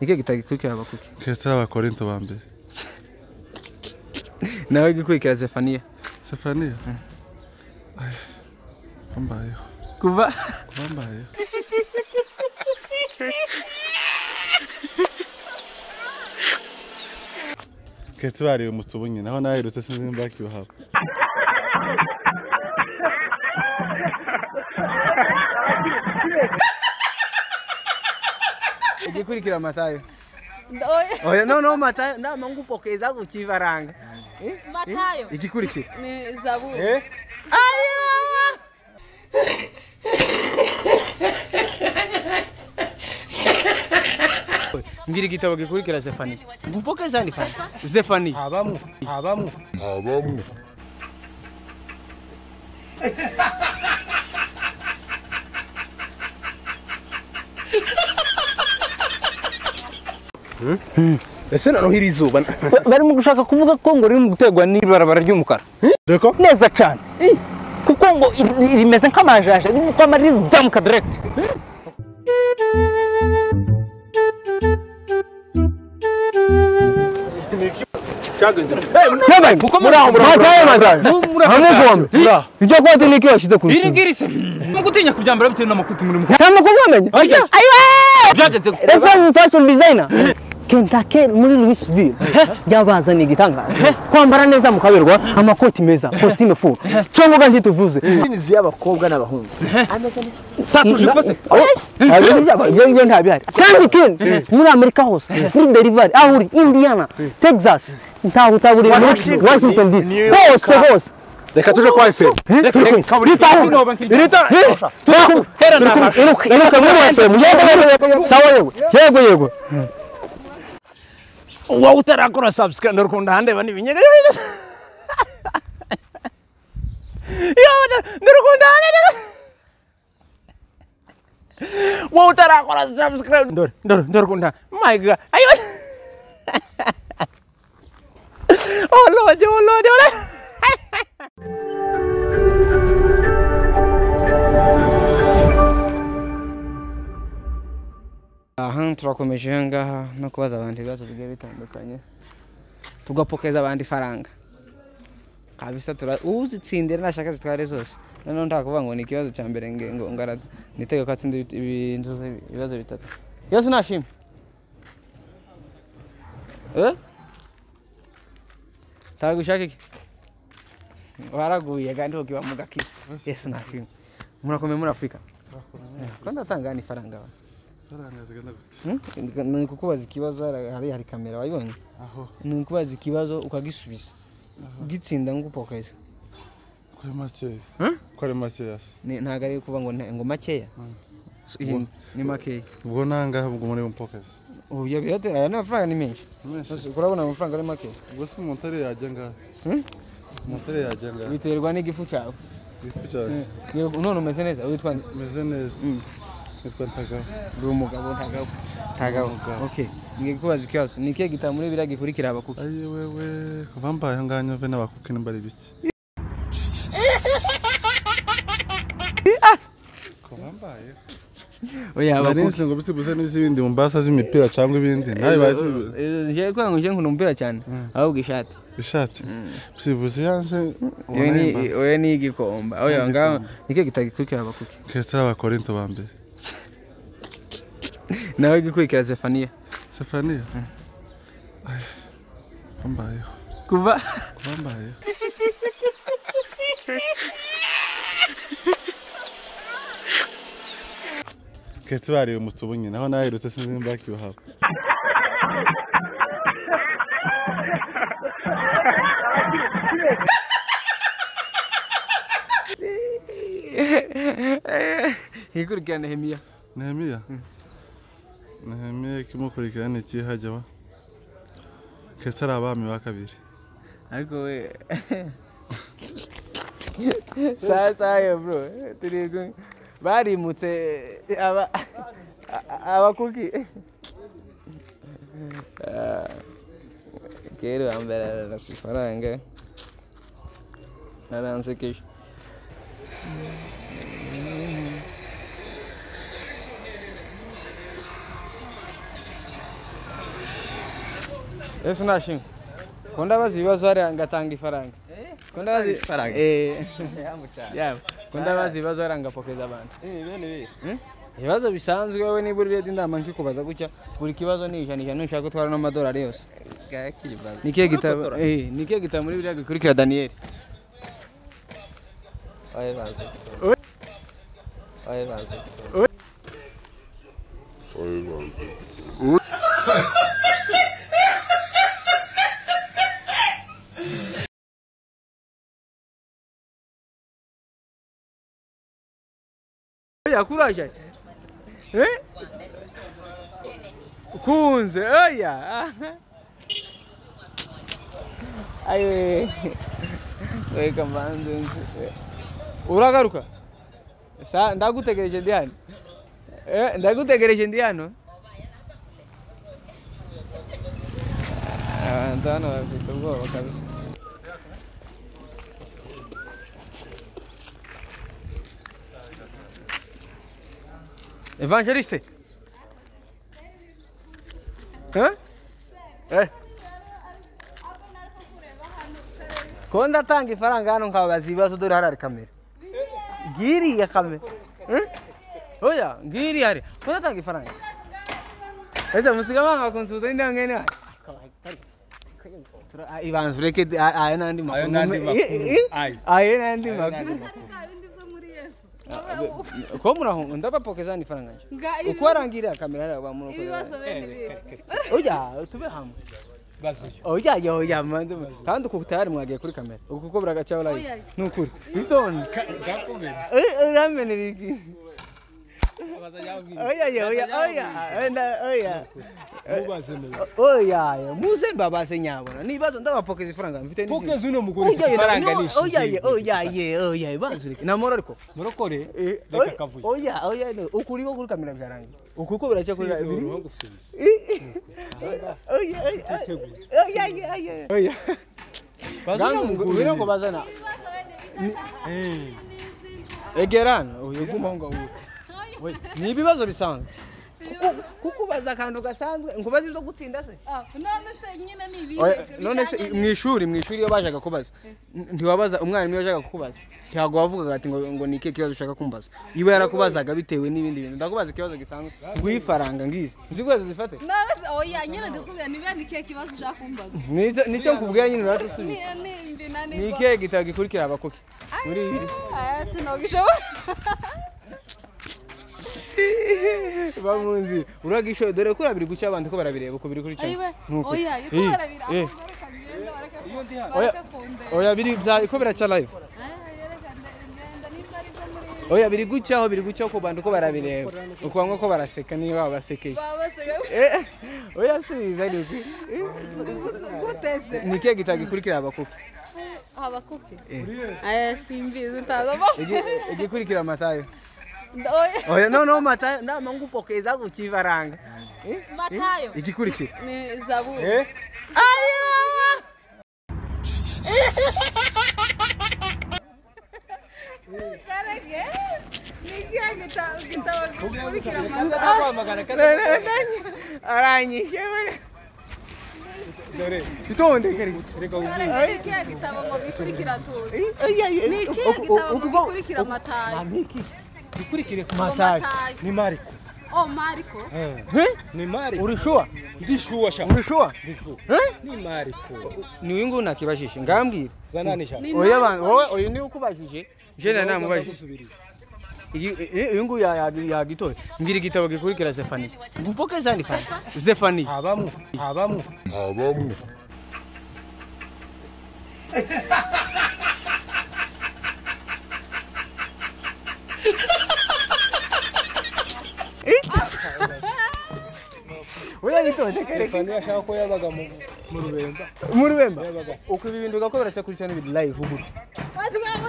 Nike gitagikurikira Habakuki. Kese abakorinto ba mbere. Nawe gikurikira Zefania. Zefania. Ay. Mbayeho. Kuva mbayeho. Kese bari umutsubu nyine aho naherutse sinzi nimba kibaho. Igikurikira Matayo. Oya no no Matayo na mangupokeza kuchivaranga. Matayo. Igikurikira. Ni Zaburi. Eh? Aya! Ngira igitabo gikurikira Zefania. Ngupokeza ni fani. Zefania. Abamu, abamu. Abamu. Ese noneho iri zuba barimo gushaka kuvuga ko ngo riri mu gutegwa n'ibarabara ry'umukara reko neza cyane kuko ngo rimeze nk'amajanja ririmo kwama rizamuka direct. Icyo kote niki washyize ku iri ngiri se mugutinya kuryambara bitewe n'amakuti muri mu nta makuru wamenye. Ayiwe byageze Refrain fashion designer Kentucky muri Louisville yabazaniye igitangaza kwambara neza mukaberwa amakoti meza costume full cyangwa ntituvuze imizi y'abakobwa n'abahungu ameze neza tatuje kose ibyo nta bihari kandi kindi muri Amerika hose free delivery aho uri Indiana Texas ntaho utaburi Washington DC hose hose. Reka tuje kwa FM sawa yego yego yego. Wowe utarakora subscribe ndorukunda handeba n'ibinyega ndorukunda handeba wowe utarakora subscribe ndore ndore ndorukunda my god ayo oh lord oh lord oh lord. Aha turakomeje ngaha no kubaza abantu ibibazo bigiye bitandukanye tugapokeza abandi faranga kabisa tura uzitsindira nashaka zitware zose. Noneho nta kuvuga ngo ni ikibazo cya mbere ngo ngara nitege ko atsinda ibintu ibibazo bitatu. Yesu nashimwe. Tagushaka iki? Waraguye kandi ukiba mu gakiza. Yesu nashimwe. Murakomeye muri Afrika. Ko ndatanga ni faranga ba. Faranga zigenda gute? Ni kukubaza ikibazo hari kamera wayibonye? Aho. Ni kukubaza ikibazo ukagisubiza. Gitsinda ngupokeza. Ko ari makeya. Ko ari makeya se. Ni ntago ari kuvuga ngo ngo makeya. Ni makeya. Ubwo nangahe ubwo muri mpokeza? Oya birate aya n'amafaranga ni menshi. Urabona amafaranga ari makeya. Ubwo se umuntu ari yajya ngahe? Umuntu ari yajya ngahe? Biterwa n'igifu cyawe. Igifu cyawe. None umeze neza witwa nde? Umeze neza. Nitwa Ntagabo. Uri umugabo Ntagabo. Ntagabo. Okay. Ngiye kubaza ikibazo. Ni ikihe gitabo muri biriya gikurikira Habakuki? Ayi wewe, kuva mbaye ngaha nyove n'abakuki nimba ari biki. Kuva mbaye. Oya Habakuki. Nari ngo bisibuze n'ibindi mu mbasa z'imipira cyangwa ibindi. Nawe bazi. Ngiye kuvuga ngo nje nkunda umupira cyane. Ahubwo ishati. Ishati. Bisibuze yanje. Oya ni igikomba. Oya ngaho ni ikihe gitabo gikurikira Habakuki? Kese abakorinto ba mbere. Nawe gikurikira Zefania. Zefania. Ay. Mbayeho. Kuva mbayeho. Kese bari umutsubu nyine aho naherutse sinzi nimba kibaho. Ikurikira Nehemiya. Nehemiya? Nehemiya kimukurikira ni iki hajya ba? Kese ari abami ba kabiri. Ariko we sasa yo bro turi barimutse aba abakuki kero ambera arasifaranga aransekeje. Yesu nashimwe. Ko ndabaza ibibazo hariya ngatanga ifaranga. Ko ndabaza ifaranga? Yabo. Ko ndabaza ibibazo hariya ngapokeza abantu. Bene Hmm? Ibibazo bisanzwe wowe niba uri ready ndama nkikubaza gutya buri kibazo ni ijana ijana nushaka gutwara n'amadolari yose. Bwakibazo. Ni ikihe gitabo ni ikihe gitabo muri biriya gikurikira Daniel? Oye baze. Oye baze. Oya kuraje. Eh? Kunze oya. Aye. Weka mbanze nzi. Uragaruka? Sa ndagutegereje ndi hano. Ndagutegereje ndi hano. Abantu hano bafite ubwoba kabisa. Evangeliste. Eh? Eh. Ko ndatanga ifaranga hano nkababaza ibibazo dore harari kamera. Ngiriya kamera. Eh? Oya, ngiriya hari. Ko ndatanga ifaranga. Ese musiga banga kunsuza ndi ngene. Ibanza ureke ayo nandi makuru. Ayo nandi makuru. Ayo. Ayo nandi makuru. Bindi byo muri Yesu. Ko muraho ndabapokeza ni ifaranga nje. Uko arangira kamera ba muroko. Ibibazo bene bibi. Oya, tube hamwe. Bazuyo. Oya, oya, manze. Kandi uko tayari mwagiye kuri kamera. Uko kuko biragacaho live. Oya. Nukuri. Bitonde. Gakomeye. Uramenera iki? Oya, oya, oya. Wenda oya. Mubaze mwe. Oya, muze mbabaze nyabona. Nibazo ndabapokeza ifaranga mfite n'izindi. Pokeza uno mugore Oya, ifaranga no, ni oya, oya, oya, banzurike. Namoro ariko. Murokore. Reka kavuyo. Oya, oya, no. Ukuri ko kuri kamera byarangiye. Uku ko biraca kuri live. Uruhu gusubiza. Oya, oya, oya, oya, oya. Bazuno mugore. Ngwino ngo bazana. Ibibazo bene bibi. Egerana, uyu guma ngo uyu. Ni ibibazo bisanzwe. Kukubaza akantu gasanzwe, nkubaza ibyo gutsinda se? None se nyine ni ibihe? Oya, none se mu ishuri iyo bajaga kubaza ntiwabaza umwarimu iyo yajaga kukubaza ntabwo wavugaga ati ngo ni ikihe kibazo ushaka kumbaza iwe yarakubazaga bitewe n'ibindi bintu ndakubaza ikibazo gisanzwe nguhe ifaranga ngizi nziguhe zifate None se oya nyine ndikubwira niba ni ikihe kibazo ushaka kumbaza. nicyo nkubwira nyine uradusubiza Ni ndi nani? ni ikihe gitabo gikurikira Habakuki muri bibiri Aya sinogishobora. bamunzi uragishoye dore ko urabiri guca abantu ko barabireba uko biri kuri cyane Ayiwe. Nukuri. Oya, yuko barabira. Ahubwo reka ngende bareke. Oya. Bareke kunde. Oya biri bya ko biraca live Aya reka ngenda nimba ari byo muri oya biri gucaho ku bantu ko barabireba uko bamwe ko baraseka niba babasekeye babaseka Oya subiza ni ukuri. guteze. Ni ikihe gitabo gikurikira Habakuki? Habakuki. Aya simbizi ntazamo. Igikurikira Matayo. Oya. Oya no no Matayo nama ngupokeza kukifaranga. Matayo. Igikurikira. Ni Zaburi. Aya! Karege. Ni ikihe gitabo gikurikira Matayo? Aranyishe. Dore. Itonde kare. Reka ubwire. Karege, ni ikihe gitabo ngo gikurikira Tuzi? Oya Ni ikihe gitabo ngo gikurikira Matayo? Mamiki. Gikurikire ku Matayo. Ni Mariko. Oh, Mariko. Ni Mariko. Uri sure? Ndi sure sha. Uri sure? Ndi sure. Eh? Ni Mariko. Ni uyu nguyu nakibajije ngambwira. Zanani sha. Ni Oya Mariko. bana wowe uyu niwe ukubajije. Je na namubajije. Uyu nguyu yagitoye. Mbwira igitabo gikurikira Zefaniya. Ngupokeza ni fani. Zefaniya. Abamu. Abamu. Oya yitonde kare. Zefaniya ashaka ko yabaga mu Rubemba. Mu Rubemba. Uko ibi bintu gako biraca kuri channel biri live gutya.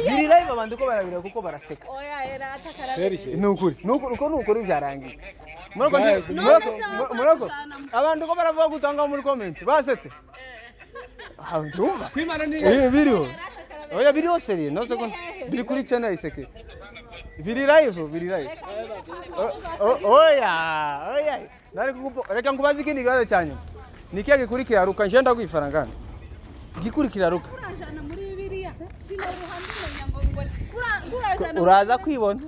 Biri live abantu ko barabira kuko baraseka. Oya, era atakara. Serije. Ni ukuri. Ni ukuri uko ni ukuri byarangiye. Murako None se murako abantu ko baravuga gutanga muri comment basetse. Ah ndumva. Kwimana ni Biriho. Oya biriho seri no second biri kuri channel iseke. Biri live biri live. Oya oya. Nari kukupo reka nkubaze ikindi kibazo cya nyuma. Ni ikihe gikurikira Ruka? Nje ndaguha ifaranga hano. Igikurikira Ruka. Kurajana muri Bibiliya sinaruha ndimenya ngo ngo kurajana. Uraza kwibona.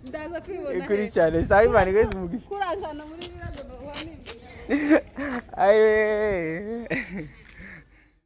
Ndaza kwibona. Ikurikirane sawa. Imana igeze umugisha. Kurajana muri Bibiliya ngo ruha nimenya. Aye.